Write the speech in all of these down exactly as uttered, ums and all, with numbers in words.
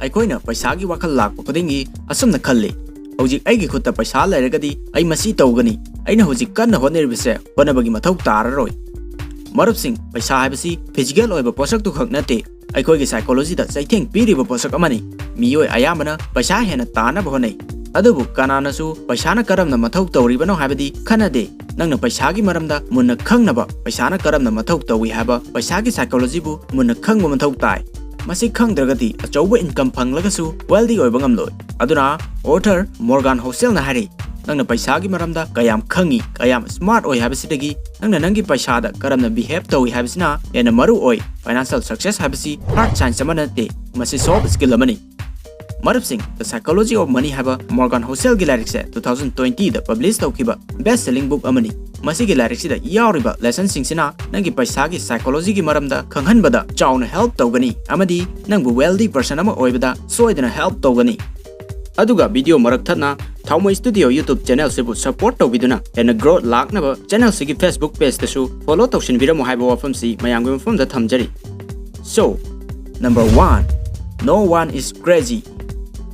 ꯑꯩꯈꯣꯏꯅ ꯄꯩꯁꯥꯒꯤ ꯋꯥꯈꯜ ꯂꯥꯛꯄ ꯈꯨꯗꯤꯡꯒꯤ ꯑꯁꯨꯝꯅ ꯈꯜꯂꯤ, "ꯍꯧꯖꯤꯛ ꯑꯩꯒꯤ ꯈꯨꯠꯇ ꯄꯩꯁꯥ ꯂꯩꯔꯒꯗꯤ ꯑꯩ ꯃꯁꯤ ꯇꯧꯒꯅꯤ, ꯑꯩꯅ ꯍꯧꯖꯤꯛ ꯀꯟꯅ ꯍꯣꯠꯅꯔꯤꯕꯁꯦ ꯍꯣꯠꯅꯕꯒꯤ ꯃꯊꯧ ꯇꯥꯔꯔꯣꯏ"꯫ ꯃꯔꯨꯞꯁꯤꯡ, ꯄꯩꯁꯥ ꯍꯥꯏꯕꯁꯤ ꯐꯤꯖꯤꯀꯦꯜ ꯑꯣꯏꯕ ꯄꯣꯠꯁꯛꯇꯨ ꯈꯛ ꯅꯠꯇꯦ, ꯑꯩꯈꯣꯏꯒꯤ ꯁꯥꯏꯀꯣꯂꯣꯖꯤꯗ ꯆꯩꯊꯦꯡ ꯄꯤꯔꯤꯕ ꯄꯣꯠꯁꯛ ꯑꯃꯅꯤ꯫ ꯃꯤꯑꯣꯏ ꯑꯌꯥꯝꯕꯅ ꯄꯩꯁꯥ ꯍꯦꯟꯅ ꯇꯥꯅꯕ ꯍꯣꯠꯅꯩ, ꯑꯗꯨꯕꯨ ꯀꯅꯥꯅꯁꯨ ꯄꯩꯁꯥꯅ ꯀꯔꯝꯅ ꯃꯊꯧ ꯇꯧꯔꯤꯕꯅꯣ ꯍꯥꯏꯕꯗꯤ ꯈꯟꯅꯗꯦ꯫ ꯅꯪꯅ ꯄꯩꯁꯥꯒꯤ ꯃꯔꯝꯗ ꯃꯨꯟꯅ ꯈꯪꯅꯕ, ꯄꯩꯁꯥꯅ ꯀꯔꯝꯅ ꯃꯊꯧ ꯇꯧꯏ ꯍꯥꯏꯕ, ꯄꯩꯁꯥꯒꯤ ꯁꯥꯏꯀꯣꯂꯣꯖꯤꯕꯨ ꯃꯨꯟꯅ ꯈꯪꯕ ꯃꯊꯧ ꯇꯥꯏ꯫ ꯃꯁꯤ ꯈꯪꯗ꯭ꯔꯒꯗꯤ ꯑꯆꯧꯕ ꯏꯟꯀꯝ ꯐꯪꯂꯒꯁꯨ ꯋꯦꯜꯗꯤ ꯑꯣꯏꯕ ꯉꯝꯂꯣꯏ꯫ ꯑꯗꯨꯅ ꯑꯣꯊꯔ ꯃꯣꯔꯒꯥꯟ ꯍꯣꯁꯦꯜꯅ ꯍꯥꯏꯔꯤ, ꯅꯪꯅ ꯄꯩꯁꯥꯒꯤ ꯃꯔꯝꯗ ꯀꯌꯥꯝ ꯈꯪꯏ, ꯀꯌꯥꯝ ꯁ꯭ꯃꯥꯔꯠ ꯑꯣꯏ ꯍꯥꯏꯕꯁꯤꯗꯒꯤ ꯅꯪꯅ ꯅꯪꯒꯤ ꯄꯩꯁꯥꯗ ꯀꯔꯝꯅ ꯕꯤꯍꯦꯕ ꯇꯧꯏ ꯍꯥꯏꯕꯁꯤꯅ ꯍꯦꯟꯅ ꯃꯔꯨ ꯑꯣꯏ꯫ ꯐꯥꯏꯅꯥꯟꯁꯤꯌꯦꯜ ꯁꯛꯁꯦꯁ ꯍꯥꯏꯕꯁꯤ ꯍꯥꯔꯗ ꯁꯥꯏꯟꯁ ꯑꯃ ꯅꯠꯇꯦ, ꯃꯁꯤ ꯁꯣꯐ ꯁ꯭ꯀꯤꯜ ꯑꯃꯅꯤ꯫ ꯃꯔꯨꯞꯁꯤꯡ, The Psychology of Money ꯍꯥꯏꯕ ꯃꯣꯔꯒꯥꯟ ꯍꯣꯁꯦꯜꯒꯤ ꯂꯥꯏꯔꯤꯛꯁꯦ two thousand twenty ꯗ ꯄꯕ꯭ꯂꯤꯁ ꯇꯧꯈꯤꯕ ꯕꯦꯁ ꯁꯦꯂꯤꯡ ꯕꯨꯛ ꯑꯃꯅꯤ꯫ ꯃꯁꯤꯒꯤ ꯂꯥꯏꯔꯤꯛꯁꯤꯗ ꯌꯥꯎꯔꯤꯕ ꯂꯦꯁꯟꯁꯤꯡꯁꯤꯅ ꯅꯪꯒꯤ ꯄꯩꯁꯥꯒꯤ ꯁꯥꯏꯀꯣꯂꯣꯖꯤꯒꯤ ꯃꯔꯝꯗ ꯈꯪꯍꯟꯕꯗ ꯆꯥꯎꯅ ꯍꯦꯜꯞ ꯇꯧꯒꯅꯤ ꯑꯃꯗꯤ ꯅꯪꯕꯨ ꯋꯦꯜꯗꯤ ꯄꯔꯁꯟ ꯑꯃ ꯑꯣꯏꯕꯗ ꯁꯣꯏꯗꯅ ꯍꯦꯜꯞ ꯇꯧꯒꯅꯤ꯫ ꯑꯗꯨꯒ ꯚꯤꯗꯤꯑꯣ ꯃꯔꯛ ꯊꯠꯅ ꯊꯥꯎꯃꯩ ꯁ꯭ꯇꯨꯗꯤꯑꯣ YouTube ꯆꯦꯅꯦꯜꯁꯤꯕꯨ ꯁꯄꯣꯔꯠ ꯇꯧꯕꯤꯗꯨꯅ ꯍꯦꯟꯅ ꯒ꯭ꯔꯣꯊ ꯂꯥꯛꯅꯕ ꯆꯦꯅꯦꯜꯁꯤꯒꯤ Facebook ꯄꯦꯖꯇꯁꯨ ꯐꯣꯂꯣ ꯇꯧꯁꯤꯟꯕꯤꯔꯝꯃꯨ ꯍꯥꯏꯕ ꯋꯥꯐꯝꯁꯤ ꯃꯌꯥꯝꯒꯤ ꯃꯐꯝꯗ ꯊꯝꯖꯔꯤ꯫ So, number one, no one is crazy.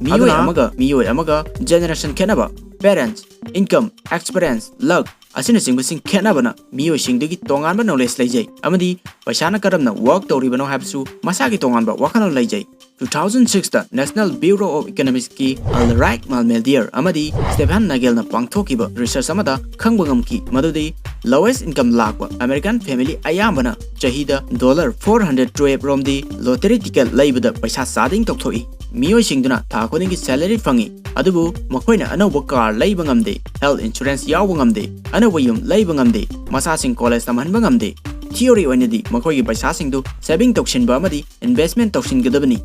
ꯃꯤꯑꯣꯏ ꯑꯗꯨꯅ ꯑꯃꯒ ꯃꯤꯑꯣꯏ ꯑꯃꯒ ꯖꯦꯅꯦꯔꯦꯁꯟ ꯈꯦꯠꯅꯕ, ꯄꯦꯔꯦꯟꯠꯁ, ꯏꯟꯀꯝ, ꯑꯦꯛꯁꯄꯤꯔꯤꯌꯦꯟꯁ, ꯂꯛ ꯑꯁꯤꯅꯆꯤꯡꯕꯁꯤꯡ ꯈꯦꯠꯅꯕꯅ ꯃꯤꯑꯣꯏꯁꯤꯡꯗꯨꯒꯤ ꯇꯣꯉꯥꯟꯕ ꯅꯣꯂꯦꯖ ꯂꯩꯖꯩ ꯑꯃꯗꯤ ꯄꯩꯁꯥꯅ ꯀꯔꯝꯅ ꯋꯔꯛ ꯇꯧꯔꯤꯕꯅꯣ ꯍꯥꯏꯕꯁꯨ ꯃꯁꯥꯒꯤ ꯇꯣꯉꯥꯟꯕ ꯋꯥꯈꯜꯂꯣꯟ ꯂꯩꯖꯩ꯫ Two thousand six ꯇ National Bureau of Economics ꯀꯤ ꯑꯜ ꯔꯥꯏꯛ ꯃꯥꯜꯃꯦꯜꯗꯤꯌꯔ ꯑꯃꯗꯤ ꯁ꯭ꯇꯦꯐꯥꯟ ꯅꯥꯒꯦꯜꯅ ꯄꯥꯡꯊꯣꯛꯈꯤꯕ ꯔꯤꯁꯔꯆ ꯑꯃꯗ ꯈꯪꯕ ꯉꯝꯈꯤ ꯃꯗꯨꯗꯤ ꯂꯣꯋꯦꯁ ꯏꯟꯀꯝ ꯂꯥꯛꯄ ꯑꯃꯦꯔꯤꯀꯥꯟ ꯐꯦꯃꯤꯂꯤ ꯑꯌꯥꯝꯕꯅ ꯆꯍꯤꯗ ꯗꯣꯂꯔ four hundred twelve ꯔꯣꯝꯗꯤ ꯂꯣꯇꯔꯤ ꯇꯤꯀꯦꯠ ꯂꯩꯕꯗ ꯄꯩꯁꯥ ꯆꯥꯗꯤꯡ ꯇꯧꯊꯣꯛꯏ꯫ ꯃꯤꯑꯣꯏꯁꯤꯡꯗꯨꯅ ꯊꯥ ꯈꯨꯗꯤꯡꯒꯤ ꯁꯦꯂꯔꯤ ꯐꯪꯏ, ꯑꯗꯨꯕꯨ ꯃꯈꯣꯏꯅ ꯑꯅꯧꯕ ꯀꯥꯔ ꯂꯩꯕ ꯉꯝꯗꯦ, ꯍꯦꯜꯊ ꯏꯟꯁꯨꯔꯦꯟꯁ ꯌꯥꯎꯕ ꯉꯝꯗꯦ, ꯑꯅꯧꯕ ꯌꯨꯝ ꯂꯩꯕ ꯉꯝꯗꯦ, ꯃꯆꯥꯁꯤꯡ ꯀꯣꯂꯦꯖ ꯇꯝꯍꯟꯕ ꯉꯝꯗꯦ꯫ ꯊꯤꯑꯣꯔꯤ ꯑꯣꯏꯅꯗꯤ ꯃꯈꯣꯏꯒꯤ ꯄꯩꯁꯥꯁꯤꯡꯗꯨ ꯁꯦꯚꯤꯡ ꯇꯧꯁꯤꯟꯕ ꯑꯃꯗꯤ ꯏꯟꯚꯦꯁ꯭ꯇꯃꯦꯟꯠ ꯇꯧꯁꯤꯟꯒꯗꯕꯅꯤ꯫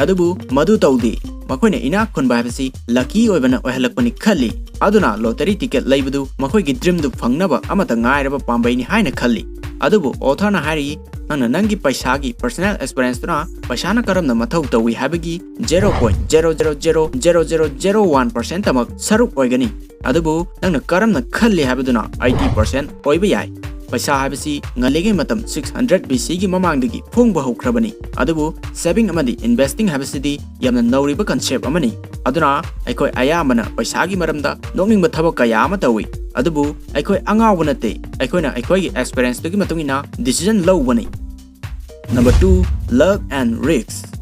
ꯑꯗꯨꯕꯨ ꯃꯗꯨ ꯇꯧꯗꯦ꯫ ꯃꯈꯣꯏꯅ ꯏꯅꯥꯛ ꯈꯨꯟꯕ ꯍꯥꯏꯕꯁꯤ ꯂꯀꯤ ꯑꯣꯏꯕꯅ ꯑꯣꯏꯍꯜꯂꯛꯄꯅꯤ ꯈꯜꯂꯤ꯫ ꯑꯗꯨꯅ ꯂꯣꯇꯔꯤ ꯇꯤꯀꯦꯠ ꯂꯩꯕꯗꯨ ꯃꯈꯣꯏꯒꯤ ꯗ꯭ꯔꯤꯝꯗꯨ ꯐꯪꯅꯕ ꯑꯃꯠꯇ ꯉꯥꯏꯔꯕ ꯄꯥꯝꯕꯩꯅꯤ ꯍꯥꯏꯅ ꯈꯜꯂꯤ꯫ ꯑꯗꯨꯕꯨ ꯑꯣꯊꯔꯅ ꯍꯥꯏꯔꯤ, ꯅꯪꯅ ꯅꯪꯒꯤ ꯄꯩꯁꯥꯒꯤ ꯄꯔꯁꯣꯅꯦꯜ ꯑꯦꯛꯁꯄꯤꯔꯤꯌꯦꯟꯁꯇꯨꯅ ꯄꯩꯁꯥꯅ ꯀꯔꯝꯅ ꯃꯊꯧ ꯇꯧꯏ ꯍꯥꯏꯕꯒꯤ zero point zero zero zero zero zero zero one percent ꯇꯃꯛ ꯁꯔꯨꯛ ꯑꯣꯏꯒꯅꯤ꯫ ꯑꯗꯨꯕꯨ ꯅꯪꯅ ꯀꯔꯝꯅ ꯈꯜꯂꯤ ꯍꯥꯏꯕꯗꯨꯅ eighty percent ꯑꯣꯏꯕ ꯌꯥꯏ꯫ ꯄꯩꯁꯥ ꯍꯥꯏꯕꯁꯤ ꯉꯜꯂꯤꯉꯩ ꯃꯇꯝ six hundred B C ꯒꯤ ꯃꯃꯥꯡꯗꯒꯤ ꯐꯣꯡꯕ ꯍꯧꯈ꯭ꯔꯕꯅꯤ꯫ ꯑꯗꯨꯕꯨ saving ꯑꯃꯗꯤ investing ꯍꯥꯏꯕꯁꯤꯗꯤ ꯌꯥꯝꯅ ꯅꯧꯔꯤꯕ concept ꯑꯃꯅꯤ꯫ ꯑꯗꯨꯅ ꯑꯩꯈꯣꯏ ꯑꯌꯥꯝꯕꯅ ꯄꯩꯁꯥꯒꯤ ꯃꯔꯝꯗ ꯅꯣꯛꯅꯤꯡꯕ ꯊꯕꯛ ꯀꯌꯥ ꯑꯃ ꯇꯧꯏ꯫ ꯑꯗꯨꯕꯨ ꯑꯩꯈꯣꯏ ꯑꯉꯥꯎꯕ ꯅꯠꯇꯦ, ꯑꯩꯈꯣꯏꯅ ꯑꯩꯈꯣꯏꯒꯤ experience ꯇꯨꯒꯤ ꯃꯇꯨꯡ ꯏꯟꯅ decision ꯂꯧꯕꯅꯤ꯫ Number two, luck and risk.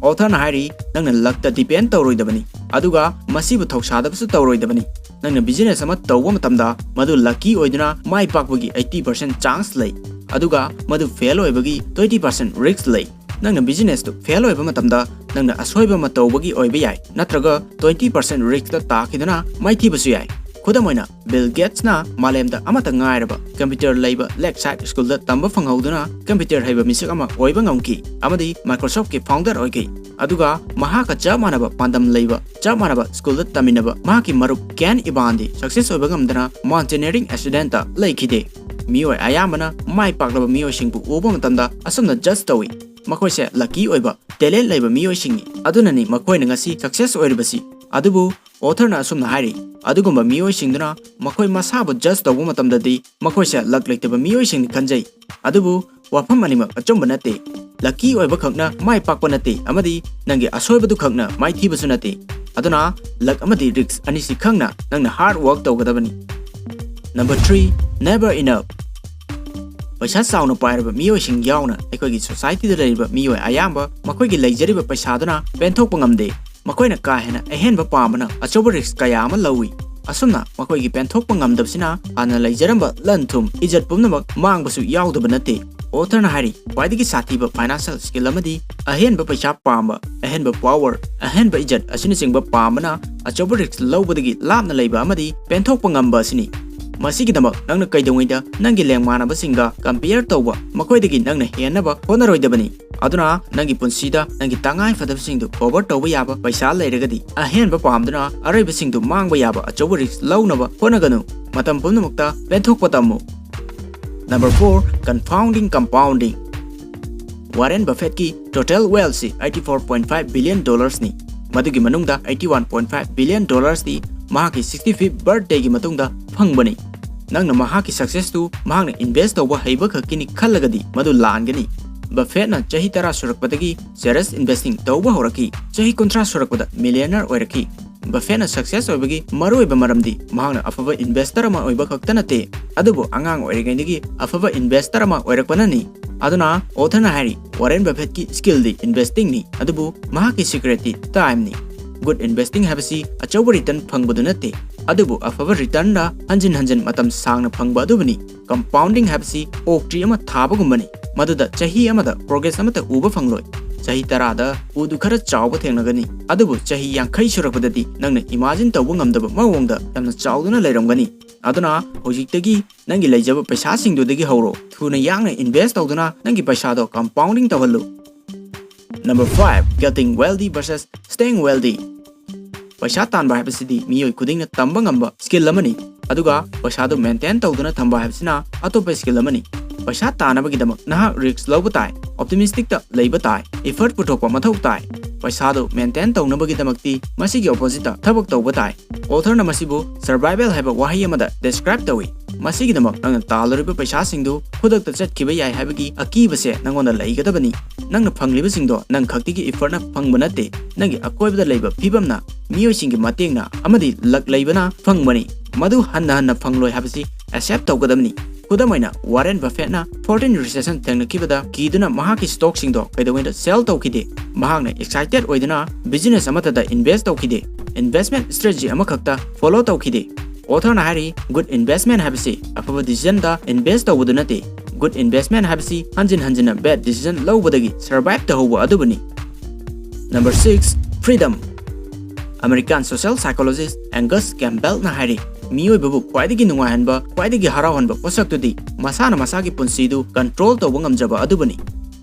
Author ꯅ ꯍꯥꯏꯔꯤ, ꯅꯪꯅ luck ꯇ depend ꯇꯧꯔꯣꯏꯗꯕꯅꯤ, ꯑꯗꯨꯒ ꯃꯁꯤꯕꯨ ꯊꯧꯁꯥꯗꯕꯁꯨ ꯇꯧꯔꯣꯏꯗꯕꯅꯤ꯫ ꯅꯪꯅ business ꯑꯃ ꯇꯧꯕ ꯃꯇꯝꯗ ꯃꯗꯨ lucky ꯑꯣꯏꯗꯨꯅ ꯃꯥꯏ ꯄꯥꯛꯄꯒꯤ eighty percent chance ꯂꯩ, ꯑꯗꯨꯒ ꯃꯗꯨ fail ꯑꯣꯏꯕꯒꯤ twenty percent risk ꯂꯩ꯫ ꯅꯪꯅ business ꯇꯨ fail ꯑꯣꯏꯕ ꯃꯇꯝꯗ ꯅꯪꯅ ꯑꯁꯣꯏꯕ ꯑꯃ ꯇꯧꯕꯒꯤ ꯑꯣꯏꯕ ꯌꯥꯏ, ꯅꯠꯇ꯭ꯔꯒ twenty percent risk ꯇ ꯇꯥꯈꯤꯗꯨꯅ ꯃꯥꯏꯊꯤꯕꯁꯨ ꯌꯥꯏ꯫ ꯈꯨꯗꯝ ꯑꯣꯏꯅ, Bill Gates ꯅ ꯃꯥꯂꯦꯝꯗ ꯑꯃꯠꯇ ꯉꯥꯏꯔꯕ computer ꯂꯩꯕ Lakeside School ꯗ ꯇꯝꯕ ꯐꯪꯍꯧꯗꯨꯅ computer ꯍꯩꯕ ꯃꯤꯁꯛ ꯑꯃ ꯑꯣꯏꯕ ꯉꯝꯈꯤ ꯑꯃꯗꯤ Microsoft ꯀꯤ founder ꯑꯣꯏꯈꯤ꯫ ꯑꯗꯨꯒ ꯃꯍꯥꯛꯀ ꯆꯞ ꯃꯥꯟꯅꯕ ꯄꯥꯟꯗꯝ ꯂꯩꯕ, ꯆꯞ ꯃꯥꯟꯅꯕ school ꯗ ꯇꯝꯃꯤꯟꯅꯕ ꯃꯍꯥꯛꯀꯤ ꯃꯔꯨꯞ Ken Eban ꯗꯤ success ꯑꯣꯏꯕ ꯉꯝꯗꯅ mountaineering accident ꯇ ꯂꯩꯈꯤꯗꯦ꯫ ꯃꯤꯑꯣꯏ ꯑꯌꯥꯝꯕꯅ ꯃꯥꯏ ꯄꯥꯛꯂꯕ ꯃꯤꯑꯣꯏꯁꯤꯡꯕꯨ ꯎꯕ ꯃꯇꯝꯗ ꯑꯁꯨꯝꯅ judge ꯇꯧꯏ, "ꯃꯈꯣꯏꯁꯦ lucky ꯑꯣꯏꯕ, talent ꯂꯩꯕ ꯃꯤꯑꯣꯏꯁꯤꯡꯅꯤ, ꯑꯗꯨꯅꯅꯤ ꯃꯈꯣꯏꯅ ꯉꯁꯤ success ꯑꯣꯏꯔꯤꯕꯁꯤ"꯫ ꯑꯗꯨꯕꯨ author ꯅ ꯑꯁꯨꯝꯅ ꯍꯥꯏꯔꯤ, ꯑꯗꯨꯒꯨꯝꯕ ꯃꯤꯑꯣꯏꯁꯤꯡꯗꯨꯅ ꯃꯈꯣꯏ ꯃꯁꯥꯕꯨ judge ꯇꯧꯕ ꯃꯇꯝꯗꯗꯤ ꯃꯈꯣꯏꯁꯦ luck ꯂꯩꯇꯕ ꯃꯤꯑꯣꯏꯁꯤꯡꯅꯤ ꯈꯟꯖꯩ꯫ ꯑꯗꯨꯕꯨ ꯋꯥꯐꯝ ꯑꯅꯤꯃꯛ ꯑꯆꯨꯝꯕ ꯅꯠꯇꯦ꯫ Lucky ꯑꯣꯏꯕ ꯈꯛꯅ ꯃꯥꯏ ꯄꯥꯛꯄ ꯅꯠꯇꯦ, ꯑꯃꯗꯤ ꯅꯪꯒꯤ ꯑꯁꯣꯏꯕꯗꯨ ꯈꯛꯅ ꯃꯥꯏꯊꯤꯕꯁꯨ ꯅꯠꯇꯦ꯫ ꯑꯗꯨꯅ luck ꯑꯃꯗꯤ risk ꯑꯅꯤꯁꯤ ꯈꯪꯅ ꯅꯪꯅ hard work ꯇꯧꯒꯗꯕꯅꯤ꯫ Number three, never enough. ꯄꯩꯁꯥ ꯆꯥꯎꯅ ꯄꯥꯏꯔꯕ ꯃꯤꯑꯣꯏꯁꯤꯡ ꯌꯥꯎꯅ ꯑꯩꯈꯣꯏꯒꯤ society ꯗ ꯂꯩꯔꯤꯕ ꯃꯤꯑꯣꯏ ꯑꯌꯥꯝꯕ ꯃꯈꯣꯏꯒꯤ ꯂꯩꯖꯔꯤꯕ ꯄꯩꯁꯥꯗꯨꯅ ꯄꯦꯟꯊꯣꯛꯄ ꯉꯝꯗꯦ꯫ ꯃꯈꯣꯏꯅ ꯀꯥ ꯍꯦꯟꯅ ꯑꯍꯦꯟꯕ ꯄꯥꯝꯕꯅ ꯑꯆꯧꯕ risk ꯀꯌꯥ ꯑꯃ ꯂꯧꯏ꯫ ꯑꯁꯨꯝꯅ ꯃꯈꯣꯏꯒꯤ ꯄꯦꯟꯊꯣꯛꯄ ꯉꯝꯗꯕꯁꯤꯅ ꯍꯥꯟꯅ ꯂꯩꯖꯔꯝꯕ ꯂꯟ ꯊꯨꯝ, ꯏꯖꯠ ꯄꯨꯝꯅꯃꯛ ꯃꯥꯡꯕꯁꯨ ꯌꯥꯎꯗꯕ ꯅꯠꯇꯦ꯫ Author ꯅ ꯍꯥꯏꯔꯤ, ꯈ꯭ꯋꯥꯏꯗꯒꯤ ꯁꯥꯊꯤꯕ financial skill ꯑꯃꯗꯤ ꯑꯍꯦꯟꯕ ꯄꯩꯁꯥ ꯄꯥꯝꯕ, ꯑꯍꯦꯟꯕ power, ꯑꯍꯦꯟꯕ ꯏꯖꯠ ꯑꯁꯤꯅꯆꯤꯡꯕ ꯄꯥꯝꯕꯅ ꯑꯆꯧꯕ risk ꯂꯧꯕꯗꯒꯤ ꯂꯥꯞꯅ ꯂꯩꯕ ꯑꯃꯗꯤ ꯄꯦꯟꯊꯣꯛꯄ ꯉꯝꯕ ꯑꯁꯤꯅꯤ꯫ ꯃꯁꯤꯒꯤꯗꯃꯛ ꯅꯪꯅ ꯀꯩꯗꯧꯉꯩꯗ ꯅꯪꯒꯤ ꯂꯦꯡꯃꯥꯟꯅꯕꯁꯤꯡꯒ compare ꯇꯧꯕ, ꯃꯈꯣꯏꯗꯒꯤ ꯅꯪꯅ ꯍꯦꯟꯅꯕ ꯍꯣꯠꯅꯔꯣꯏꯗꯕꯅꯤ꯫ ꯑꯗꯨꯅ ꯅꯪꯒꯤ ꯄꯨꯟꯁꯤꯗ ꯅꯪꯒꯤ ꯇꯉꯥꯏ ꯐꯗꯕꯁꯤꯡꯗꯨ cover ꯇꯧꯕ ꯌꯥꯕ ꯄꯩꯁꯥ ꯂꯩꯔꯒꯗꯤ, ꯑꯍꯦꯟꯕ ꯄꯥꯝꯗꯨꯅ ꯑꯔꯩꯕꯁꯤꯡꯗꯨ ꯃꯥꯡꯕ ꯌꯥꯕ ꯑꯆꯧꯕ risk ꯂꯧꯅꯕ ꯍꯣꯠꯅꯒꯅꯨ꯫ ꯃꯇꯝ ꯄꯨꯝꯅꯃꯛꯇ ꯄꯦꯟꯊꯣꯛꯄ ꯇꯝꯃꯨ꯫ Number four, confounding compounding. Warren Buffett ꯀꯤ total wealth ꯁꯤ eighty four point five billion dollars ꯅꯤ꯫ ꯃꯗꯨꯒꯤ ꯃꯅꯨꯡꯗ eighty one point five billion dollars T ꯃꯍꯥꯛꯀꯤ sixty fifth birthday ꯒꯤ ꯃꯇꯨꯡꯗ ꯐꯪꯕꯅꯤ꯫ ꯅꯪꯅ ꯃꯍꯥꯛꯀꯤ success ꯇꯨ ꯃꯍꯥꯛꯅ invest ꯇꯧꯕ ꯍꯩꯕ ꯈꯛꯀꯤꯅꯤ ꯈꯜꯂꯒꯗꯤ ꯃꯗꯨ ꯂꯥꯟꯒꯅꯤ꯫ ꯕꯐꯦꯠꯅ ꯆꯍꯤ ꯇꯔꯥ ꯁꯨꯔꯛꯄꯗꯒꯤ shares investing ꯇꯧꯕ ꯍꯧꯔꯛꯈꯤ꯫ ꯆꯍꯤ ꯀꯨꯟꯊ꯭ꯔꯥ ꯁꯨꯔꯛꯄꯗ millionaire ꯑꯣꯏꯔꯛꯈꯤ꯫ ꯕꯐꯦꯠꯅ success ꯑꯣꯏꯕꯒꯤ ꯃꯔꯨꯑꯣꯏꯕ ꯃꯔꯝꯗꯤ ꯃꯍꯥꯛꯅ ꯑꯐꯕ investor ꯑꯃ ꯑꯣꯏꯕ ꯈꯛꯇ ꯅꯠꯇꯦ, ꯑꯗꯨꯕꯨ ꯑꯉꯥꯡ ꯑꯣꯏꯔꯤꯉꯩꯗꯒꯤ ꯑꯐꯕ investor ꯑꯃ ꯑꯣꯏꯔꯛꯄꯅꯅꯤ꯫ ꯑꯗꯨꯅ authorꯅ ꯍꯥꯏꯔꯤ, ꯋꯥꯔꯦꯟ ꯕꯐꯦꯠꯀꯤ skill ꯗꯤ investing ꯅꯤ, ꯑꯗꯨꯕꯨ ꯃꯍꯥꯛꯀꯤ secret ꯇꯤ time ꯅꯤ꯫ Good investing ꯍꯥꯏꯕꯁꯤ ꯑꯆꯧꯕ return ꯐꯪꯕꯗꯨ ꯅꯠꯇꯦ, ꯑꯗꯨꯕꯨ ꯑꯐꯕ return ꯗ ꯍꯟꯖꯤꯟ ꯍꯟꯖꯤꯟ ꯃꯇꯝ ꯁꯥꯡꯅ ꯐꯪꯕ ꯑꯗꯨꯕꯨꯅꯤ꯫ Compounding ꯍꯥꯏꯕꯁꯤ oak tree ꯑꯃ ꯊꯥꯕꯒꯨꯝꯕꯅꯤ, ꯃꯗꯨꯗ ꯆꯍꯤ ꯑꯃꯗ progress ꯑꯃꯠꯇ ꯎꯕ ꯐꯪꯂꯣꯏ꯫ ꯆꯍꯤ ꯇꯔꯥꯗ ꯎꯗꯨ ꯈꯔ ꯆꯥꯎꯕ ꯊꯦꯡꯅꯒꯅꯤ, ꯑꯗꯨꯕꯨ ꯆꯍꯤ ꯌꯥꯡꯈꯩ ꯁꯨꯔꯛꯄꯗꯗꯤ ꯅꯪꯅ imagine ꯇꯧꯕ ꯉꯝꯗꯕ ꯃꯑꯣꯡꯗ ꯌꯥꯝꯅ ꯆꯥꯎꯗꯨꯅ ꯂꯩꯔꯝꯒꯅꯤ꯫ ꯑꯗꯨꯅ ꯍꯧꯖꯤꯛꯇꯒꯤ ꯅꯪꯒꯤ ꯂꯩꯖꯕ ꯄꯩꯁꯥꯁꯤꯡꯗꯨꯗꯒꯤ ꯍꯧꯔꯣ꯫ ꯊꯨꯅ ꯌꯥꯡꯅ invest ꯇꯧꯗꯨꯅ ꯅꯪꯒꯤ ꯄꯩꯁꯥꯗꯣ compounding ꯇꯧꯍꯜꯂꯨ꯫ Number five, getting wealthy versus staying wealthy꯫ ꯄꯩꯁꯥ ꯇꯥꯟꯕ ꯍꯥꯏꯕꯁꯤꯗꯤ ꯃꯤꯑꯣꯏ ꯈꯨꯗꯤꯡꯅ ꯇꯝꯕ ꯉꯝꯕ skill ꯑꯃꯅꯤ, ꯑꯗꯨꯒ ꯄꯩꯁꯥꯗꯨ maintain ꯇꯧꯗꯨꯅ ꯊꯝꯕ ꯍꯥꯏꯕꯁꯤꯅ ꯑꯇꯣꯞꯄ skill ꯑꯃꯅꯤ꯫ ꯄꯩꯁꯥ ꯇꯥꯅꯕꯒꯤꯗꯃꯛ ꯅꯍꯥꯛ risk ꯂꯧꯕ ꯇꯥꯏ, optimistic ꯇ ꯂꯩꯕ ꯇꯥꯏ, effort ꯄꯨꯊꯣꯛꯄ ꯃꯊꯧ ꯇꯥꯏ꯫ ꯄꯩꯁꯥꯗꯨ maintain ꯇꯧꯅꯕꯒꯤꯗꯃꯛꯇꯤ ꯃꯁꯤꯒꯤ opposite ꯇ ꯊꯕꯛ ꯇꯧꯕ ꯇꯥꯏ꯫ Authorꯅ ꯃꯁꯤꯕꯨ survival ꯍꯥꯏꯕ ꯋꯥꯍꯩ ꯑꯃꯗ describe ꯇꯧꯏ꯫ ꯃꯁꯤꯒꯤꯗꯃꯛ ꯅꯪꯅ ꯇꯥꯜꯂꯨꯔꯤꯕ ꯄꯩꯁꯥꯁꯤꯡꯗꯨ ꯈꯨꯗꯛꯇ ꯆꯠꯈꯤꯕ ꯌꯥꯏ ꯍꯥꯏꯕꯒꯤ ꯑꯀꯤꯕꯁꯦ ꯅꯪꯉꯣꯟꯗ ꯂꯩꯒꯗꯕꯅꯤ꯫ ꯅꯪꯅ ꯐꯪꯂꯤꯕꯁꯤꯡꯗꯣ ꯅꯪ ꯈꯛꯇꯒꯤ effortꯅ ꯐꯪꯕ ꯅꯠꯇꯦ, ꯅꯪꯒꯤ ꯑꯀꯣꯏꯕꯗ ꯂꯩꯕ ꯐꯤꯕꯝꯅ, ꯃꯤꯑꯣꯏꯁꯤꯡꯒꯤ ꯃꯇꯦꯡꯅ ꯑꯃꯗꯤ luck ꯂꯩꯕꯅ ꯐꯪꯕꯅꯤ꯫ ꯃꯗꯨ ꯍꯟꯅ ꯍꯟꯅ ꯐꯪꯂꯣꯏ ꯍꯥꯏꯕꯁꯤ accept ꯇꯧꯒꯗꯕꯅꯤ꯫ ꯈꯨꯗꯝ ꯑꯣꯏꯅ, ꯋꯥꯔꯦꯟ ꯕꯐꯦꯠꯅ fourteen recession ꯊꯦꯡꯅꯈꯤꯕꯗ ꯀꯤꯗꯨꯅ ꯃꯍꯥꯛꯀꯤ stockꯁꯤꯡꯗꯣ ꯀꯩꯗꯧꯉꯩꯗ sell ꯇꯧꯈꯤꯗꯦ꯫ ꯃꯍꯥꯛꯅ excited ꯑꯣꯏꯗꯨꯅ business ꯑꯃꯠꯇꯗ invest ꯇꯧꯈꯤꯗꯦ꯫ Investment strategy ꯑꯃꯈꯛꯇ follow ꯇꯧꯈꯤꯗꯦ꯫ Authorꯅ ꯍꯥꯏꯔꯤ, good investment ꯍꯥꯏꯕꯁꯤ ꯑꯐꯕ decisionꯗ invest ꯇꯧꯕꯗꯨ ꯅꯠꯇꯦ꯫ Good investment ꯍꯥꯏꯕꯁꯤ ꯍꯟꯖꯤꯟ ꯍꯟꯖꯤꯟꯅ bad decision ꯂꯧꯕꯗꯒꯤ survive ꯇꯧꯍꯧꯕ ꯑꯗꯨꯕꯨꯅꯤ꯫ Number six, freedom꯫ American social psychologist Angus Campbellꯅ ꯍꯥꯏꯔꯤ, ꯃꯤꯑꯣꯏꯕꯕꯨ ꯈ꯭ꯋꯥꯏꯗꯒꯤ ꯅꯨꯡꯉꯥꯏꯍꯟꯕ, ꯈ꯭ꯋꯥꯏꯗꯒꯤ ꯍꯔꯥꯎꯍꯟꯕ ꯄꯣꯠꯁꯛꯇꯨꯗꯤ ꯃꯁꯥꯅ ꯃꯁꯥꯒꯤ ꯄꯨꯟꯁꯤꯗꯨ control ꯇꯧꯕ ꯉꯝꯖꯕ ꯑꯗꯨꯕꯨꯅꯤ꯫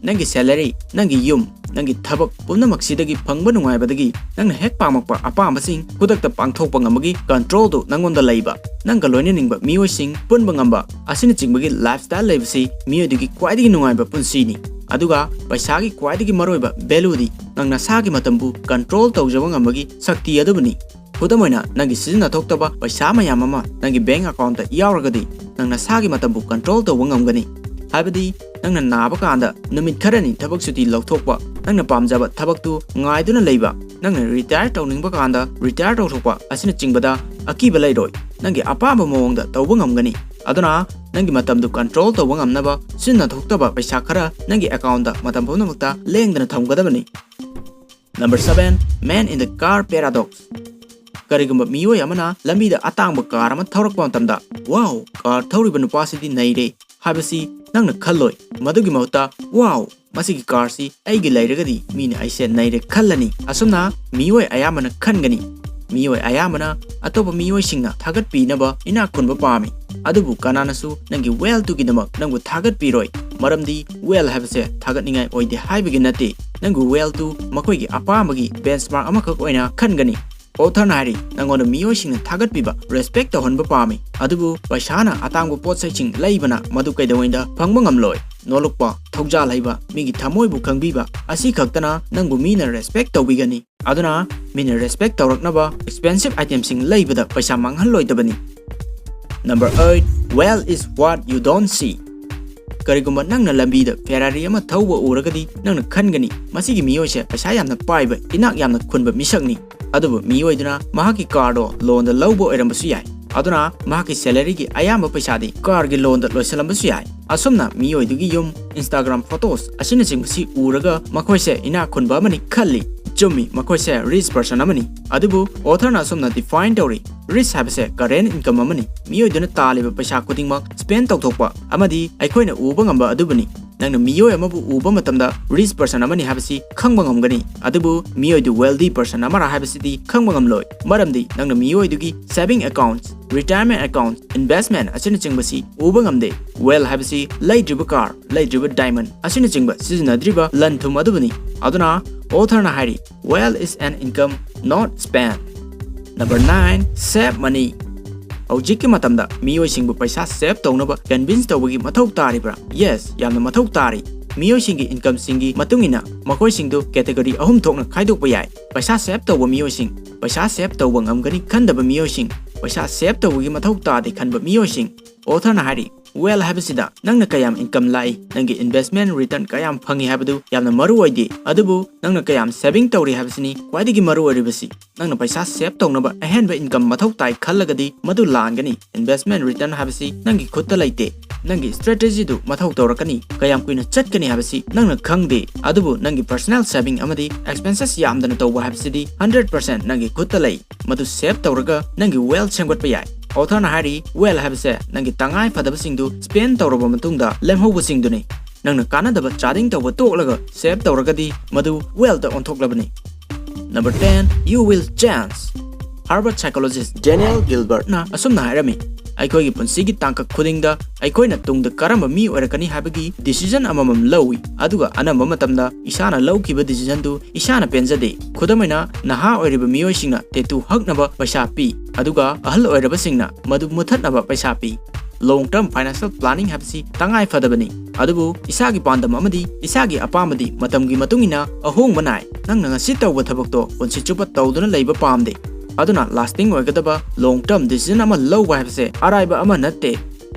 ꯅꯪꯒꯤ salary, ꯅꯪꯒꯤ ꯌꯨꯝ, ꯅꯪꯒꯤ ꯊꯕꯛ ꯄꯨꯝꯅꯃꯛꯁꯤꯗꯒꯤ ꯐꯪꯕ ꯅꯨꯡꯉꯥꯏꯕꯗꯒꯤ ꯅꯪꯅ ꯍꯦꯛ ꯄꯥꯝꯃꯛꯄ ꯑꯄꯥꯝꯕꯁꯤꯡ ꯈꯨꯗꯛꯇ ꯄꯥꯡꯊꯣꯛꯄ ꯉꯝꯕꯒꯤ controlꯗꯨ ꯅꯪꯉꯣꯟꯗ ꯂꯩꯕ, ꯅꯪꯒ ꯂꯣꯏꯅꯅꯤꯡꯕ ꯃꯤꯑꯣꯏꯁꯤꯡ ꯄꯨꯟꯕ ꯉꯝꯕ ꯑꯁꯤꯅꯆꯤꯡꯕꯒꯤ lifestyle ꯂꯩꯕꯁꯤ ꯃꯤꯑꯣꯏꯗꯨꯒꯤ ꯈ꯭ꯋꯥꯏꯗꯒꯤ ꯅꯨꯡꯉꯥꯏꯕ ꯄꯨꯟꯁꯤꯅꯤ꯫ ꯑꯗꯨꯒ ꯄꯩꯁꯥꯒꯤ ꯈ꯭ꯋꯥꯏꯗꯒꯤ ꯃꯔꯨꯑꯣꯏꯕ valueꯗꯤ ꯅꯪ ꯅꯁꯥꯒꯤ ꯃꯇꯝꯕꯨ control ꯇꯧꯖꯕ ꯉꯝꯕꯒꯤ ꯁꯛꯇꯤ ꯑꯗꯨꯕꯨꯅꯤ꯫ ꯈꯨꯗꯝ ꯑꯣꯏꯅ, ꯅꯪꯒꯤ ꯁꯤꯖꯤꯟꯅꯊꯣꯛꯇꯕ ꯄꯩꯁꯥ ꯃꯌꯥꯝ ꯑꯃ ꯅꯪꯒꯤ bank account ꯇ ꯌꯥꯎꯔꯒꯗꯤ, ꯅꯪ ꯅꯁꯥꯒꯤ ꯃꯇꯝꯕꯨ control ꯇꯧꯕ ꯉꯝꯒꯅꯤ꯫ ꯍꯥꯏꯕꯗꯤ, ꯅꯪꯅ ꯅꯥꯕ ꯀꯥꯟꯗ ꯅꯨꯃꯤꯠ ꯈꯔꯅꯤ ꯊꯕꯛ ꯁꯨꯇꯤ ꯂꯧꯊꯣꯛꯄ, ꯅꯪꯅ ꯄꯥꯝꯖꯕ ꯊꯕꯛꯇꯨ ꯉꯥꯏꯗꯨꯅ ꯂꯩꯕ, ꯅꯪꯅ retire ꯇꯧꯅꯤꯡꯕ ꯀꯥꯟꯗ retire ꯇꯧꯊꯣꯛꯄ ꯑꯁꯤꯅꯆꯤꯡꯕꯗ ꯑꯀꯤꯕ ꯂꯩꯔꯣꯏ꯫ ꯅꯪꯒꯤ ꯑꯄꯥꯝꯕ ꯃꯑꯣꯡꯗ ꯇꯧꯕ ꯉꯝꯒꯅꯤ꯫ ꯑꯗꯨꯅ, ꯅꯪꯒꯤ ꯃꯇꯝꯗꯨ control ꯇꯧꯕ ꯉꯝꯅꯕ ꯁꯤꯖꯤꯟꯅꯊꯣꯛꯇꯕ ꯄꯩꯁꯥ ꯈꯔ ꯅꯪꯒꯤ account ꯇ ꯃꯇꯝ ꯄꯨꯝꯅꯃꯛꯇ ꯂꯦꯡꯗꯅ ꯊꯝꯒꯗꯕꯅꯤ꯫ Number seven, man in the car paradox꯫ ꯀꯔꯤꯒꯨꯝꯕ ꯃꯤꯑꯣꯏ ꯑꯃꯅ ꯂꯝꯕꯤꯗ ꯑꯇꯥꯡꯕ car ꯑꯃ ꯊꯧꯔꯛꯄ ꯃꯇꯝꯗ, "Wow, car ꯊꯧꯔꯤꯕ ꯅꯨꯄꯥꯁꯤꯗꯤ ꯅꯩꯔꯦ" ꯍꯥꯏꯕꯁꯤ ꯅꯪꯅ ꯈꯜꯂꯣꯏ꯫ ꯃꯗꯨꯒꯤ ꯃꯍꯨꯠꯇ, "Wow, ꯃꯁꯤꯒꯤ car ꯁꯤ ꯑꯩꯒꯤ ꯂꯩꯔꯒꯗꯤ ꯃꯤꯅ ꯑꯩꯁꯦ ꯅꯩꯔꯦ" ꯈꯜꯂꯅꯤ꯫ ꯑꯁꯨꯝꯅ ꯃꯤꯑꯣꯏ ꯑꯌꯥꯝꯕꯅ ꯈꯟꯒꯅꯤ꯫ ꯃꯤꯑꯣꯏ ꯑꯌꯥꯝꯕꯅ ꯑꯇꯣꯞꯄ ꯃꯤꯑꯣꯏꯁꯤꯡꯅ ꯊꯥꯒꯠꯄꯤꯅꯕ ꯏꯅꯥꯛ ꯈꯨꯟꯕ ꯄꯥꯝꯃꯤ꯫ ꯑꯗꯨꯕꯨ ꯀꯅꯥꯅꯁꯨ ꯅꯪꯒꯤ wealth ꯇꯨꯒꯤꯗꯃꯛ ꯅꯪꯕꯨ ꯊꯥꯒꯠꯄꯤꯔꯣꯏ꯫ ꯃꯔꯝꯗꯤ wealth ꯍꯥꯏꯕꯁꯦ ꯊꯥꯒꯠꯅꯤꯡꯉꯥꯏ ꯑꯣꯏꯗꯦ ꯍꯥꯏꯕꯒꯤ ꯅꯠꯇꯦ꯫ ꯅꯪꯒꯤ wealth ꯇꯨ ꯃꯈꯣꯏꯒꯤ ꯑꯄꯥꯝꯕꯒꯤ benchmark ꯑꯃꯈꯛ ꯑꯣꯏꯅ ꯈꯟꯒꯅꯤ꯫ Author ꯅ ꯍꯥꯏꯔꯤ, ꯅꯪꯉꯣꯟꯗ ꯃꯤꯑꯣꯏꯁꯤꯡꯅ ꯊꯥꯒꯠꯄꯤꯕ, respect ꯇꯧꯍꯟꯕ ꯄꯥꯝꯃꯤ꯫ ꯑꯗꯨꯕꯨ ꯄꯩꯁꯥꯅ ꯑꯇꯥꯡꯕ ꯄꯣꯠ ꯆꯩꯁꯤꯡ ꯂꯩꯕꯅ ꯃꯗꯨ ꯀꯩꯗꯧꯉꯩꯗ ꯐꯪꯕ ꯉꯝꯂꯣꯏ꯫ ꯅꯣꯂꯨꯛꯄ, ꯊꯧꯖꯥꯜ ꯍꯩꯕ, ꯃꯤꯒꯤ ꯊꯃꯣꯏꯕꯨ ꯈꯪꯕꯤꯕ ꯑꯁꯤ ꯈꯛꯇꯅ ꯅꯪꯕꯨ ꯃꯤꯅ respect ꯇꯧꯕꯤꯒꯅꯤ꯫ ꯑꯗꯨꯅ ꯃꯤꯅ respect ꯇꯧꯔꯛꯅꯕ expensive item ꯁꯤꯡ ꯂꯩꯕꯗ ꯄꯩꯁꯥ ꯃꯥꯡꯍꯜꯂꯣꯏꯗꯕꯅꯤ꯫ Number eight, wealth is what you don't see. ꯀꯔꯤꯒꯨꯝꯕ ꯅꯪꯅ ꯂꯝꯕꯤꯗ Ferrari ꯑꯃ ꯊꯧꯕ ꯎꯔꯒꯗꯤ, ꯅꯪꯅ ꯈꯟꯒꯅꯤ, "ꯃꯁꯤꯒꯤ ꯃꯤꯑꯣꯏꯁꯦ ꯄꯩꯁꯥ ꯌꯥꯝꯅ ꯄꯥꯏꯕ, ꯏꯅꯥꯛ ꯌꯥꯝꯅ ꯈꯨꯟꯕ ꯃꯤꯁꯛꯅꯤ"꯫ ꯑꯗꯨꯕꯨ ꯃꯤꯑꯣꯏꯗꯨꯅ ꯃꯍꯥꯛꯀꯤ car ꯗꯣ loan ꯗ ꯂꯧꯕ ꯑꯣꯏꯔꯝꯕꯁꯨ ꯌꯥꯏ꯫ ꯑꯗꯨꯅ ꯃꯍꯥꯛꯀꯤ salary ꯒꯤ ꯑꯌꯥꯝꯕ ꯄꯩꯁꯥꯗꯤ car ꯒꯤ loan ꯗ ꯂꯣꯏꯁꯤꯜꯂꯝꯕꯁꯨ ꯌꯥꯏ꯫ ꯑꯁꯨꯝꯅ ꯃꯤꯑꯣꯏꯗꯨꯒꯤ ꯌꯨꯝ, Instagram photos ꯑꯁꯤꯅꯆꯤꯡꯕꯁꯤ ꯎꯔꯒ ꯃꯈꯣꯏꯁꯦ ꯏꯅꯥꯛ ꯈꯨꯟꯕ ꯑꯃꯅꯤ ꯈꯜꯂꯤ꯫ ꯆꯨꯝꯃꯤ, ꯃꯈꯣꯏꯁꯦ rich person ꯑꯃꯅꯤ꯫ ꯑꯗꯨꯕꯨ author ꯅ ꯑꯁꯨꯝꯅ define ꯇꯧꯔꯤ, "Rich ꯍꯥꯏꯕꯁꯦ current income ꯑꯃꯅꯤ꯫ ꯃꯤꯑꯣꯏꯗꯨꯅ ꯇꯥꯜꯂꯤꯕ ꯄꯩꯁꯥ ꯈꯨꯗꯤꯡꯃꯛ spend ꯇꯧꯊꯣꯛꯄ ꯑꯃꯗꯤ ꯑꯩꯈꯣꯏꯅ ꯎꯕ ꯉꯝꯕ ꯑꯗꯨꯕꯨꯅꯤ"꯫ ꯅꯪꯅ ꯃꯤꯑꯣꯏ ꯑꯃꯕꯨ ꯎꯕ ꯃꯇꯝꯗ rich person ꯑꯃꯅꯤ ꯍꯥꯏꯕꯁꯤ ꯈꯪꯕ ꯉꯝꯒꯅꯤ, ꯑꯗꯨꯕꯨ ꯃꯤꯑꯣꯏꯗꯨ wealthy person ꯑꯃꯔ ꯍꯥꯏꯕꯁꯤꯗꯤ ꯈꯪꯕ ꯉꯝꯂꯣꯏ꯫ ꯃꯔꯝꯗꯤ ꯅꯪꯅ ꯃꯤꯑꯣꯏꯗꯨꯒꯤ saving accounts, retirement accounts, investment ꯑꯁꯤꯅꯆꯤꯡꯕꯁꯤ ꯎꯕ ꯉꯝꯗꯦ꯫ Wealth ꯍꯥꯏꯕꯁꯤ ꯂꯩꯗ꯭ꯔꯤꯕ car, ꯂꯩꯗ꯭ꯔꯤꯕ diamond ꯑꯁꯤꯅꯆꯤꯡꯕ ꯁꯤꯖꯤꯟꯅꯗ꯭ꯔꯤꯕ ꯂꯟ ꯊꯨꯝ ꯑꯗꯨꯕꯨꯅꯤ꯫ ꯑꯗꯨꯅ author ꯅ ꯍꯥꯏꯔꯤ, "Wealth is an income not spent." Number nine, save money. ꯍꯧꯖꯤꯛꯀꯤ ꯃꯇꯝꯗ ꯃꯤꯑꯣꯏꯁꯤꯡꯕꯨ ꯄꯩꯁꯥ save ꯇꯧꯅꯕ convince ꯇꯧꯕꯒꯤ ꯃꯊꯧ ꯇꯥꯔꯤꯕ꯭ꯔꯥ? Yes, ꯌꯥꯝꯅ ꯃꯊꯧ ꯇꯥꯔꯤ꯫ ꯃꯤꯑꯣꯏꯁꯤꯡꯒꯤ incomeꯁꯤꯡꯒꯤ ꯃꯇꯨꯡ ꯏꯟꯅ ꯃꯈꯣꯏꯁꯤꯡꯗꯨ category ꯑꯍꯨꯝ ꯊꯣꯛꯅ ꯈꯥꯏꯗꯣꯛꯄ ꯌꯥꯏ: ꯄꯩꯁꯥ save ꯇꯧꯕ ꯃꯤꯑꯣꯏꯁꯤꯡ, ꯄꯩꯁꯥ save ꯇꯧꯕ ꯉꯝꯒꯅꯤ ꯈꯟꯗꯕ ꯃꯤꯑꯣꯏꯁꯤꯡ, ꯄꯩꯁꯥ save ꯇꯧꯕꯒꯤ ꯃꯊꯧ ꯇꯥꯗꯦ ꯈꯟꯕ ꯃꯤꯑꯣꯏꯁꯤꯡ꯫ Authorꯅ ꯍꯥꯏꯔꯤ, wealth ꯍꯥꯏꯕꯁꯤꯗ ꯅꯪꯅ ꯀꯌꯥꯝ income ꯂꯥꯛꯏ, ꯅꯪꯒꯤ investment return ꯀꯌꯥꯝ ꯐꯪꯉꯤ ꯍꯥꯏꯕꯗꯨ ꯌꯥꯝꯅ ꯃꯔꯨ ꯑꯣꯏꯗꯦ, ꯑꯗꯨꯕꯨ ꯅꯪꯅ ꯀꯌꯥꯝ saving ꯇꯧꯔꯤ ꯍꯥꯏꯕꯁꯤꯅꯤ ꯈ꯭ꯋꯥꯏꯗꯒꯤ ꯃꯔꯨ ꯑꯣꯏꯔꯤꯕꯁꯤ꯫ ꯅꯪꯅ ꯄꯩꯁꯥ save ꯇꯧꯅꯕ ꯑꯍꯦꯟꯕ income ꯃꯊꯧ ꯇꯥꯏ ꯈꯜꯂꯒꯗꯤ ꯃꯗꯨ ꯂꯥꯟꯒꯅꯤ꯫ Investment return ꯍꯥꯏꯕꯁꯤ ꯅꯪꯒꯤ ꯈꯨꯠꯇ ꯂꯩꯇꯦ꯫ ꯅꯪꯒꯤ strategyꯗꯨ ꯃꯊꯧ ꯇꯧꯔꯛꯀꯅꯤ, ꯀꯌꯥꯝ ꯀꯨꯏꯅ ꯆꯠꯀꯅꯤ ꯍꯥꯏꯕꯁꯤ ꯅꯪꯅ ꯈꯪꯗꯦ꯫ ꯑꯗꯨꯕꯨ ꯅꯪꯒꯤ personal saving ꯑꯃꯗꯤ expenses ꯌꯥꯝꯗꯅ ꯇꯧꯕ ꯍꯥꯏꯕꯁꯤꯗꯤ hundred percent ꯅꯪꯒꯤ ꯈꯨꯠꯇ ꯂꯩ꯫ ꯃꯗꯨ save ꯇꯧꯔꯒ ꯅꯪꯒꯤ wealth ꯁꯦꯝꯒꯠꯄ ꯌꯥꯏ꯫ Authorꯅ ꯍꯥꯏꯔꯤ, wealth ꯍꯥꯏꯕꯁꯦ ꯅꯪꯒꯤ ꯇꯉꯥꯏ ꯐꯗꯕꯁꯤꯡꯗꯨ spend ꯇꯧꯔꯕ ꯃꯇꯨꯡꯗ ꯂꯦꯝꯍꯧꯕꯁꯤꯡꯗꯨꯅꯤ꯫ ꯅꯪꯅ ꯀꯥꯟꯅꯗꯕ ꯆꯥꯗꯤꯡ ꯇꯧꯕ ꯇꯣꯛꯂꯒ save ꯇꯧꯔꯒꯗꯤ ꯃꯗꯨ wealthꯇ ꯑꯣꯟꯊꯣꯛꯂꯕꯅꯤ꯫ Number ten, you will change. Harvard psychologist Daniel Gilbertꯅ ꯑꯁꯨꯝꯅ ꯍꯥꯏꯔꯝꯃꯤ, ꯑꯩꯈꯣꯏꯒꯤ ꯄꯨꯟꯁꯤꯒꯤ ꯇꯥꯡꯀꯛ ꯈꯨꯗꯤꯡꯗ ꯑꯩꯈꯣꯏꯅ ꯇꯨꯡꯗ ꯀꯔꯝꯕ ꯃꯤ ꯑꯣꯏꯔꯛꯀꯅꯤ ꯍꯥꯏꯕꯒꯤ decision ꯑꯃꯃꯝ ꯂꯧꯏ, ꯑꯗꯨꯒ ꯑꯅꯝꯕ ꯃꯇꯝꯗ ꯏꯁꯥꯅ ꯂꯧꯈꯤꯕ decisionꯗꯨ ꯏꯁꯥꯅ ꯄꯦꯟꯖꯗꯦ꯫ ꯈꯨꯗꯝ ꯑꯣꯏꯅ, ꯅꯍꯥ ꯑꯣꯏꯔꯤꯕ ꯃꯤꯑꯣꯏꯁꯤꯡꯅ tattoo ꯍꯛꯅꯕ ꯄꯩꯁꯥ ꯄꯤ, ꯑꯗꯨꯒ ꯑꯍꯜ ꯑꯣꯏꯔꯕꯁꯤꯡꯅ ꯃꯗꯨ ꯃꯨꯊꯠꯅꯕ ꯄꯩꯁꯥ ꯄꯤ꯫ Long term financial planning ꯍꯥꯏꯕꯁꯤ ꯇꯉꯥꯏ ꯐꯗꯕꯅꯤ, ꯑꯗꯨꯕꯨ ꯏꯁꯥꯒꯤ ꯄꯥꯟꯗꯝ ꯑꯃꯗꯤ ꯏꯁꯥꯒꯤ ꯑꯄꯥꯝꯕꯗꯤ ꯃꯇꯝꯒꯤ ꯃꯇꯨꯡ ꯏꯟꯅ ꯑꯍꯣꯡꯕ ꯅꯥꯏ꯫ ꯅꯪꯅ ꯉꯁꯤ ꯇꯧꯕ ꯊꯕꯛꯇꯣ ꯄꯨꯟꯁꯤ ꯆꯨꯞꯄ ꯇꯧꯗꯨꯅ ꯂꯩꯕ ꯄꯥꯝꯗꯦ꯫ ꯑꯗꯨꯅ lasting ꯑꯣꯏꯒꯗꯕ long term decision ꯑꯃ ꯂꯧꯕ ꯍꯥꯏꯕꯁꯦ ꯑꯔꯥꯏꯕ ꯑꯃ ꯅꯠꯇꯦ꯫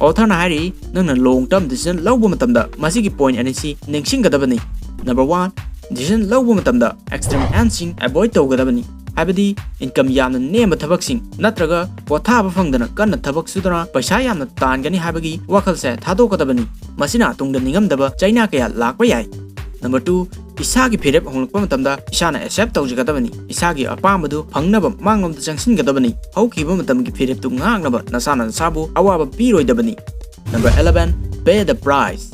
Authorꯅ ꯍꯥꯏꯔꯤ, ꯅꯪꯅ long term decision ꯂꯧꯕ ꯃꯇꯝꯗ ꯃꯁꯤꯒꯤ point ꯑꯅꯤꯁꯤ ꯅꯤꯡꯁꯤꯡꯒꯗꯕꯅꯤ꯫ Number one, decision ꯂꯧꯕ ꯃꯇꯝꯗ extreme endꯁꯤꯡ avoid ꯇꯧꯒꯗꯕꯅꯤ, ꯍꯥꯏꯕꯗꯤ income ꯌꯥꯝꯅ ꯅꯦꯝꯕ ꯊꯕꯛꯁꯤꯡ ꯅꯠꯇ꯭ꯔꯒ ꯄꯣꯊꯥꯕ ꯐꯪꯗꯅ ꯀꯟꯅ ꯊꯕꯛ ꯁꯨꯗꯨꯅ ꯄꯩꯁꯥ ꯌꯥꯝꯅ ꯇꯥꯟꯒꯅꯤ ꯍꯥꯏꯕꯒꯤ ꯋꯥꯈꯜꯁꯦ ꯊꯥꯗꯣꯛꯀꯗꯕꯅꯤ꯫ ꯃꯁꯤꯅ ꯇꯨꯡꯗ ꯅꯤꯡꯉꯝꯗꯕ ꯆꯩꯅꯥ ꯀꯌꯥ ꯂꯥꯛꯄ ꯌꯥꯏ꯫ Number two, ꯏꯁꯥꯒꯤ ꯐꯤꯔꯦꯞ ꯍꯣꯡꯂꯛꯄ ꯃꯇꯝꯗ ꯏꯁꯥꯅ accept ꯇꯧꯖꯒꯗꯕꯅꯤ꯫ ꯏꯁꯥꯒꯤ ꯑꯄꯥꯝꯕꯗꯨ ꯐꯪꯅꯕ ꯃꯥꯡꯂꯣꯝꯗ ꯆꯪꯁꯤꯟꯒꯗꯕꯅꯤ꯫ ꯍꯧꯈꯤꯕ ꯃꯇꯝꯒꯤ ꯐꯤꯔꯦꯞꯇꯨ ꯉꯥꯛꯅꯕ ꯅꯁꯥꯅ ꯅꯁꯥꯕꯨ ꯑꯋꯥꯕ ꯄꯤꯔꯣꯏꯗꯕꯅꯤ꯫ Number eleven, pay the price.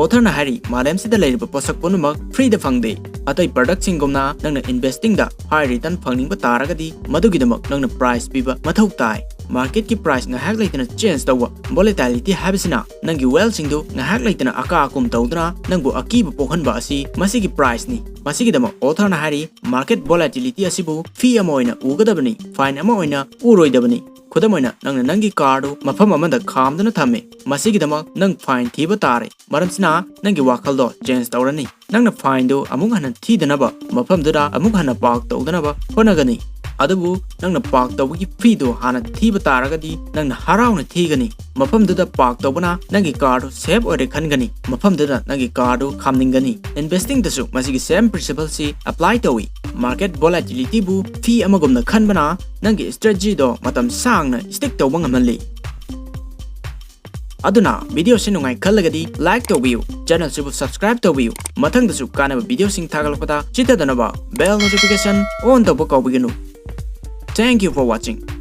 Authorꯅ ꯍꯥꯏꯔꯤ, ꯃꯥꯂꯦꯝꯁꯤꯗ ꯂꯩꯔꯤꯕ ꯄꯣꯠꯁꯛ ꯄꯨꯝꯅꯃꯛ freeꯗ ꯐꯪꯗꯦ꯫ ꯑꯇꯩ productꯁꯤꯡꯒꯨꯝꯅ ꯅꯪꯅ investingꯗ high return ꯐꯪꯅꯤꯡꯕ ꯇꯥꯔꯒꯗꯤ ꯃꯗꯨꯒꯤꯗꯃꯛ ꯅꯪꯅ price ꯄꯤꯕ ꯃꯊꯧ ꯇꯥꯏ꯫ Marketꯀꯤ price ꯉꯥꯏꯍꯥꯛ ꯂꯩꯇꯅ change ꯇꯧꯕ, volatility ꯍꯥꯏꯕꯁꯤꯅ ꯅꯪꯒꯤ wealthꯁꯤꯡꯗꯨ ꯉꯥꯏꯍꯥꯛ ꯂꯩꯇꯅ ꯑꯀꯥ ꯑꯀꯨꯝ ꯇꯧꯗꯨꯅ ꯅꯪꯕꯨ ꯑꯀꯤꯕ ꯄꯣꯛꯍꯟꯕ ꯑꯁꯤ ꯃꯁꯤꯒꯤ priceꯅꯤ꯫ ꯃꯁꯤꯒꯤꯗꯃꯛ authorꯅ ꯍꯥꯏꯔꯤ, market volatility ꯑꯁꯤꯕꯨ fee ꯑꯃ ꯑꯣꯏꯅ ꯎꯒꯗꯕꯅꯤ, fine ꯑꯃ ꯑꯣꯏꯅ ꯎꯔꯣꯏꯗꯕꯅꯤ꯫ ꯈꯨꯗꯝ ꯑꯣꯏꯅ, ꯅꯪꯅ ꯅꯪꯒꯤ ꯀꯥꯔꯗꯨ ꯃꯐꯝ ꯑꯃꯗ ꯈꯥꯝꯗꯨꯅ ꯊꯝꯃꯤ, ꯃꯁꯤꯒꯤꯗꯃꯛ ꯅꯪ ꯐꯥꯏꯟ ꯊꯤꯕ ꯇꯥꯔꯦ꯫ ꯃꯔꯝꯁꯤꯅ ꯅꯪꯒꯤ ꯋꯥꯈꯜꯗꯣ ꯆꯦꯟꯖ ꯇꯧꯔꯅꯤ꯫ ꯅꯪꯅ ꯐꯥꯏꯟꯗꯨ ꯑꯃꯨꯛ ꯍꯟꯅ ꯊꯤꯗꯅꯕ ꯃꯐꯝꯗꯨꯗ ꯑꯃꯨꯛ ꯍꯟꯅ ꯄꯥꯔꯛ ꯇꯧꯗꯅꯕ ꯍꯣꯠꯅꯒꯅꯤ꯫ ꯑꯗꯨꯕꯨ ꯅꯪꯅ ꯄꯥꯔꯛ ꯇꯧꯕꯒꯤ ꯐꯤꯗꯨ ꯍꯥꯟꯅ ꯊꯤꯕ ꯇꯥꯔꯒꯗꯤ ꯅꯪꯅ ꯍꯔꯥꯎꯅ ꯊꯤꯒꯅꯤ꯫ ꯃꯐꯝꯗꯨꯗ ꯄꯥꯔꯛ ꯇꯧꯕꯅ ꯅꯪꯒꯤ ꯀꯥꯔꯗꯨ ꯁꯦꯐ ꯑꯣꯏꯔꯦ ꯈꯟꯒꯅꯤ꯫ ꯃꯐꯝꯗꯨꯗ ꯅꯪꯒꯤ ꯀꯥꯔꯗꯨ ꯈꯥꯝꯅꯤꯡꯒꯅꯤ꯫ ꯏꯟꯚꯦꯁꯇꯤꯡꯗꯁꯨ ꯃꯁꯤꯒꯤ ꯁꯦꯝ ꯄ꯭ꯔꯤꯟꯁꯤꯄꯜꯁꯤ ꯑꯦꯄ꯭ꯂꯥꯏ ꯇꯧꯏ꯫ ꯃꯥꯔꯀꯦꯠ ꯚꯣꯂꯥꯇꯤꯂꯤꯇꯤꯕꯨ ꯐꯤ ꯑꯃꯒꯨꯝꯅ ꯈꯟꯕꯅ ꯅꯪꯒꯤ ꯁ꯭ꯇ꯭ꯔꯦꯇꯦꯖꯤꯗꯣ ꯃꯇꯝ ꯁꯥꯡꯅ ꯁ꯭ꯇꯤꯛ ꯇꯧꯕ ꯉꯝꯍꯜꯂꯤ꯫ ꯑꯗꯨꯅ ꯚꯤꯗꯤꯑꯣꯁꯤ ꯅꯨꯡꯉꯥꯏ ꯈꯜꯂꯒꯗꯤ ꯂꯥꯏꯛ ꯇꯧꯕꯤꯌꯨ, ꯆꯦꯅꯦꯜꯁꯤꯕꯨ ꯁꯕꯁꯀ꯭ꯔꯥꯏꯕ ꯇꯧꯕꯤꯌꯨ꯫ ꯃꯊꯪꯗꯁꯨ ꯀꯥꯟꯅꯕ ꯚꯤꯗꯤꯑꯣꯁꯤꯡ ꯊꯥꯒꯠꯂꯛꯄꯗ ꯆꯤꯊꯗꯅꯕ ꯕꯦꯜ ꯅꯣꯇꯤꯐꯤꯀꯦꯁꯟ ꯑꯣꯟ ꯇꯧꯕ ꯀꯥꯎꯕꯤꯒꯅꯨ꯫ Thank you for watching.